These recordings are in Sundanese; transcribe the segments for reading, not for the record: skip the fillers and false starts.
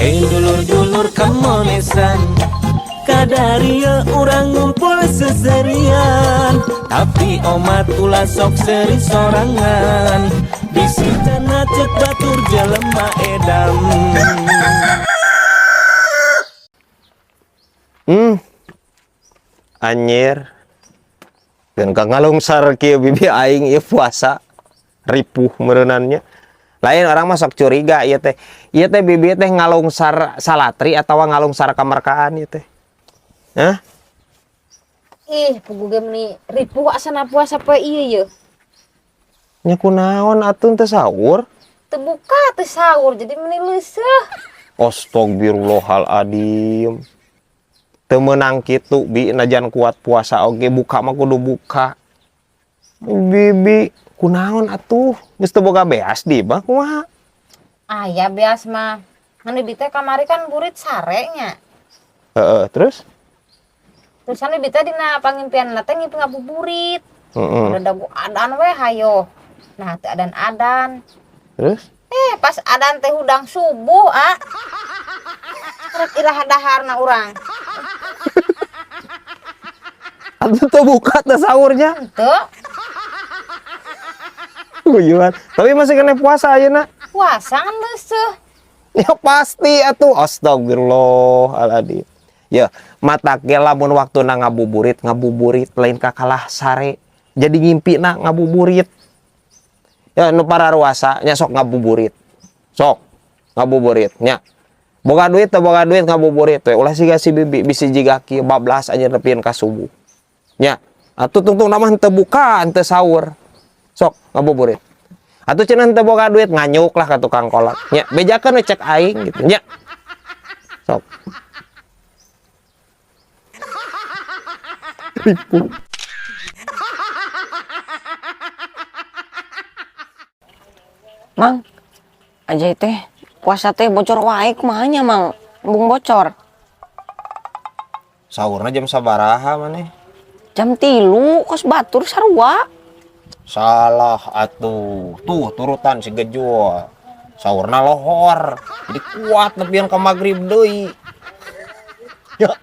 Dulur-dulur kamonesan, kadaria urang ngumpul seserian. Tapi omat ulah sok seri sorangan, bisi cenah cek batur jelema edan. Anjir. Dan ka ngalungsar kieu bibi aing ieu puasa. Ripuh meureunannya. Lain orang mah sok curiga ieu teh. Ieu teh bibi teh ngalungsar salatri atawa ngalungsar kamerkaan ieu teh. Hah? Ih, puguh ge meni ripuh asana puasa poe ieu ye. Nya kunaon atuh teu sahur? Teu buka teu sahur jadi meni leuseuh. Astagfirullahaladzim. Teu meunang kitu bi, najan kuat puasa oge buka mah kudu buka. Bibi kunaon atuh? Geus teu boga beas di mah kumaha? Aya beas mah. Ngan bibi teh kamari kan burit sare nya. Heeh, terus? Terusan bibi teh dina pangimpianna teh ngimpi ngabuburit. Heeh. Udah dagu adan we hayo. Nah, teu adan-adan. Terus? Pas adan teh hudang subuh, ah. Rek iraha daharna urang. Atuh teu buka teh sahurnya. Henteu. Guyuan. Tapi masih kena puasa ayeuna. Puasa kan leuseuh. Ya pasti atuh. Astagfirullahaladzim. Ya, mata ge lamun waktuna ngabuburit, ngabuburit lain kakalah sare. Jadi ngimpina ngabuburit. Ya nu pararuasa nya sok ngabuburit. Sok ngabuburit nya. Boga duit teu boga duit ngabuburit we. Ulah siga si bibi bisi jiga kieu bablas anjeun nepieun ka subuh. Nya, atuh tungtung mah henteu buka, henteu sahur. Sok ngabuburit. Atuh cenah henteu boga duit nganyuk lah ka tukang kolak. Nya, bejakeun we cek aing gitu nya. Sok. Ripuh. Mang, Ajay teh puasa teh bocor wae kumaha nya, Mang? Embung bocor. Sahurna jam sabaraha maneh? Jam 3 kos batur sarua. Salah atuh. Tuh turutan si Gejul. Sahurna lohor. Jadi kuat nepian ka magrib deui. Ya.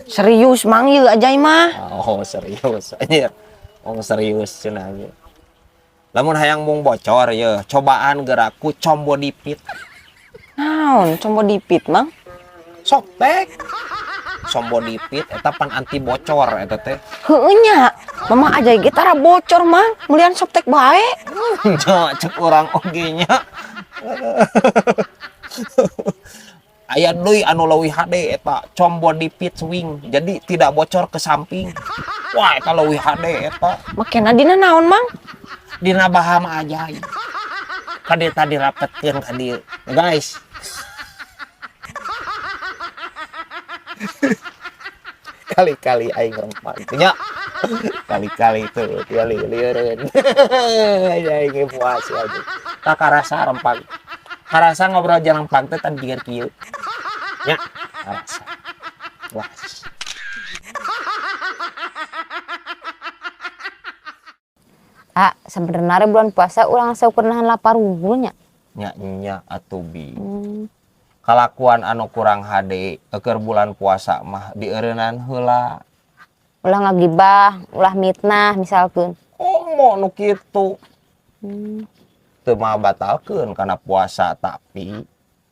Serius Mang ieu Ajay mah. Oh, serius anjir. Oh, serius cenah ge. Lamun hayang mung bocor ye, cobaan gerakku combo dipit. Naon combo dipit, Mang? Sok tek. Combo dipit eta pan anti bocor eta teh. Heueuh nya. Mama Ajay ge tara bocor, Mang. Meulian Softex bae. Nya cek urang oge nya. Aya deui anu leuwih hade eta combo dipit swing. Jadi tidak bocor ke samping. Wah, eta leuwih hade eta. Makena dina naon, Mang? Dina baham Ajay. Kade tadi rapetkeun ka dieu. Guys. Kali-kali aing rempah itu nya. Kali-kali tuh kali lieureun. Aing puas aja. Tak karasa rempah. Karasa ngobrol jeung rempah teh tan jiga kieu. Nya, karasa. Puas. Ah, sebenarnya bulan puasa urang saukur nahan lapar unggulnya. Nya nya atuh bi. Kalakuan anu kurang hade keur bulan puasa mah dieureunnan heula. Ulah ngagibah, ulah mitnah misalkeun. Komo nu kitu. Teu mah batalkeun kana puasa tapi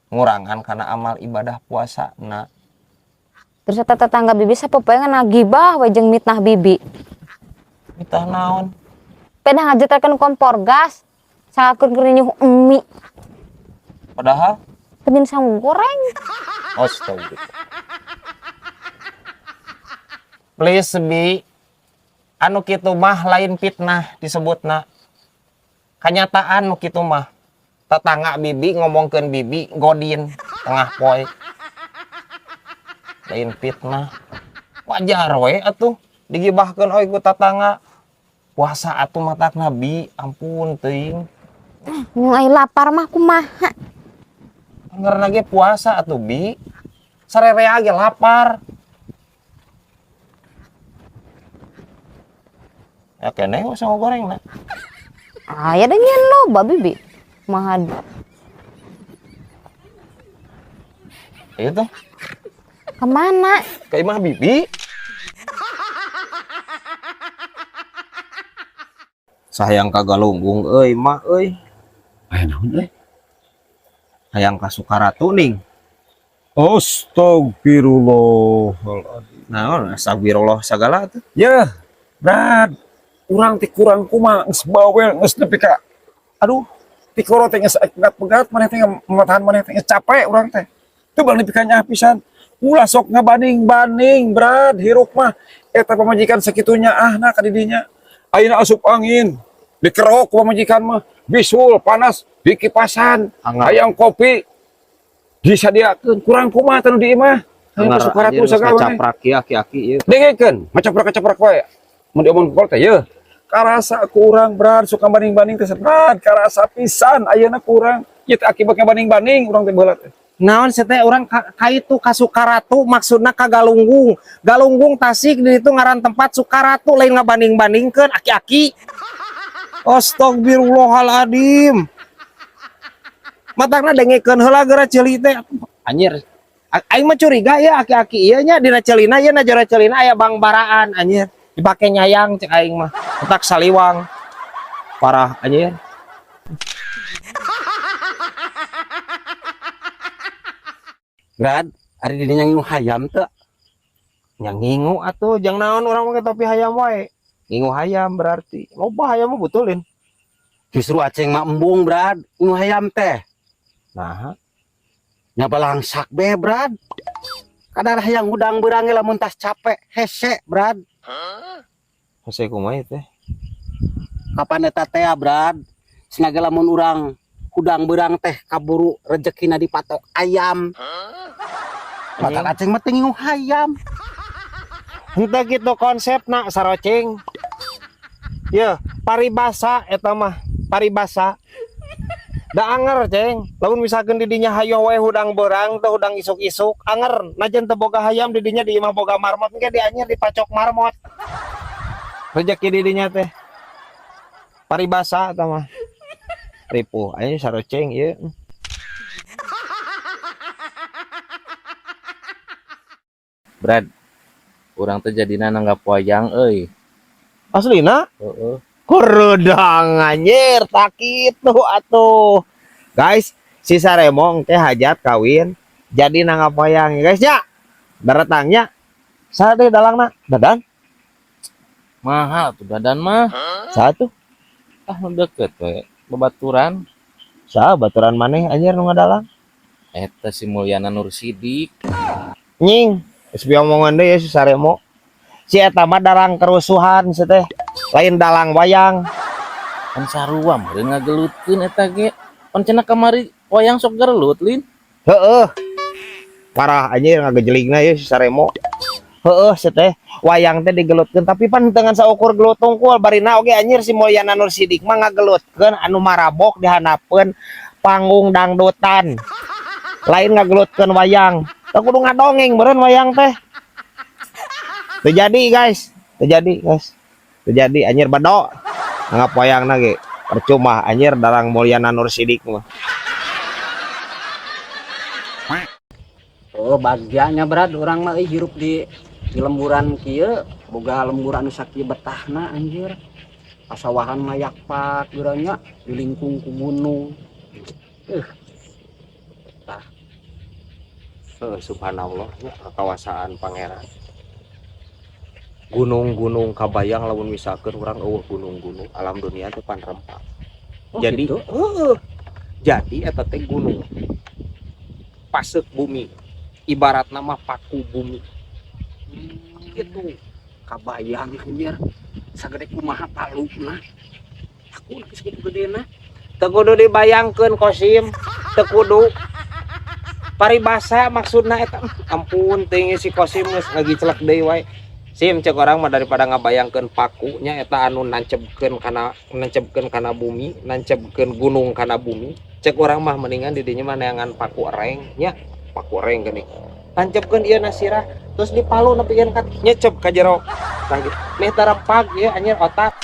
ngurangan kana amal ibadah puasana. Terus eta tetangga bibi sapopoe ngagibah we jeung mitnah bibi. Mitnah naon? Pedah ngajeterkeun kompor gas, sangakeun keur nyuh mie. Padahal Temin sangu goreng. Astagfirullah. Please bi, anu kitu mah lain fitnah disebutna. Kanyataan nu kitu mah. Tetangga bibi ngomongkeun bibi godin tengah poe. Lain fitnah. Wajar we atuh digibahkeun oge ku tetangga. Puasa atuh matak nabi, ampun teuing. Nu ai lapar mah kumaha? Ngarana ge puasa atuh bi. Sarerea ge lapar. Ya keneh we sangu goreng na. Aya da nyeun loba bibi. Mahad. Ayo tuh. Kemana? Ka imah bibi. Sayang ka Galunggung euy mah euy. Aya naon euy? Hayang ka Sukaratu ning. Astagfirullahaladzim. Naon astagfirullah sagala tuh. Yeuh, Brad. Urang teh kurang kumaha geus bawel geus nepi ka aduh, tikoro teh geus pegat-pegat maneh teh matahan maneh teh geus capek urang teh. Teu bang nepi ka nyaah pisan. Ulah sok ngabanding-banding, Brad, hirup mah eta pamajikan sakitu nyaahna ka didinya. Ayeuna asup angin, dikerok ku pamajikan mah, bisul panas dikipasan, hayang kopi disadiakeun, kurang kumaha teh nu di imah. Hayang ka Sukaratu sagala maneh. Ngacaprak ieu aki-aki ieu. Dengekeun, ngacaprak-ngacaprak wae. Mun diomong ku kolot teh yeuh. Karasa kurang, Brad, suka banding-banding teh, Brad, karasa pisan ayeuna kurang. Ieu teh akibatnya banding-banding urang teh baheula teh. Naon sih teh urang ka itu ka Sukaratu maksudna ka Galunggung. Galunggung Tasik di itu ngaran tempat Sukaratu lain ngabanding-bandingkeun aki-aki. Astagfirullahaladzim. Matakna dengekeun heula geura ceuli teh. Anjir. Aing mah curiga ya aki-aki ieu nya dina ceulina ieu na jero ceulina aya bangbaraan anjir. Dipake nyayang cek aing mah. Otak saliwang. Parah anjir. Brad, ari di dinya ngingu hayam teu? Nya ngingu atuh, jang naon urang make topi hayam wae. Ngingu hayam berarti. Loba hayam mah betulin. Justru aceng mah embung, Brad, ngingu hayam teh. Nah. Nya balangsak be, Brad. Kadar hayang hudang beurang ge lamun tas capek, hese, Brad. Hese kumaha teh? Kapan eta teh, Brad? Cenah ge lamun urang hudang beurang teh kaburu rejekina dipatok ayam. Matak aceng mah teu ngingu hayam. Henteu kitu konsepna saroceng. Yeuh, paribasa eta mah, paribasa. Da anger ceng, lamun misalkan di dinya hayoh wae hudang beurang teh hudang isuk-isuk, anger najan teu boga hayam di dinya di imah boga marmot engke dianyir dipacok marmot. Rejeki di dinya teh. Paribasa eta mah. Ripuh, aya saroceng ieu. Brad, urang teh jadina nanggap wayang euy. Aslina? Heeh. Kurudang anjir, tak kitu atuh. Guys, si Saremong teh hajat kawin jadi nanggap wayang ya guys ya. Daratangnya. Saha teh dalangna? Dadan? Mahal tuh dadan mah. Saha tuh? Ah, nu deket we, babaturan. Saha baturan maneh anjir nu ngadalang? Eta si Mulyana Nur Sidik. Nying, geus diomongan deui ya si Saremo. Si eta mah dalang kerusuhan si teh, lain dalang wayang. Kan sarua meureun ngagelutkeun eta ge. Pan cenah kamari wayang sok gerelut lin. Heeh. Parah anjir ngagejeligna ya si Saremo. Heeh si teh, wayang teh digelutkeun tapi pan dengan saukur gelut tungkul barina oge anjir si Mulyana Nur Sidik mah ngagelutkeun anu marabok dihanapeun panggung dangdutan. Lain ngagelutkeun wayang. Teu kudu ngadongeng meureun wayang teh. Terjadi guys, terjadi guys. Terjadi anjir bado. Anggap wayangna ge percuma anjir dalang Mulyana Nur Sidik mah. Oh, bagiannya Brad, urang mah euy hirup di lemburan kieu, boga lembur anu sakieu betahna anjir. Pasawahan mayakpak geuranya di lingkung ku gunung. Betah. Subhanallah nya kakawasaan pangeran. Gunung-gunung kabayang lamun misalkeun urang eueuh gunung-gunung alam dunia teh pan rempah. Oh, Jadi, gitu? Heeh. Jadi eta teh gunung pasek bumi. Ibaratna mah paku bumi. Gitu. Kabayang anjir. Sagede kumaha paluna. Aku geus kitu gedena. Teu kudu dibayangkeun Kosim, teu kudu. Paribasa maksudna eta. Ampun teuing si Kosim geus ngagicelek deui wae. Sim cek orang mah daripada ngabayangkeun pakunya eta anu nancebkeun kana bumi, nancebkeun gunung kana bumi. Cek orang mah mendingan di dinya mah neangan paku reng nya, paku reng geuning. Tancebkeun ieu nasirah terus dipalu nepikeun ka nyecep ka jero. Tah gitu. Meh tarempag ieu anjir otak.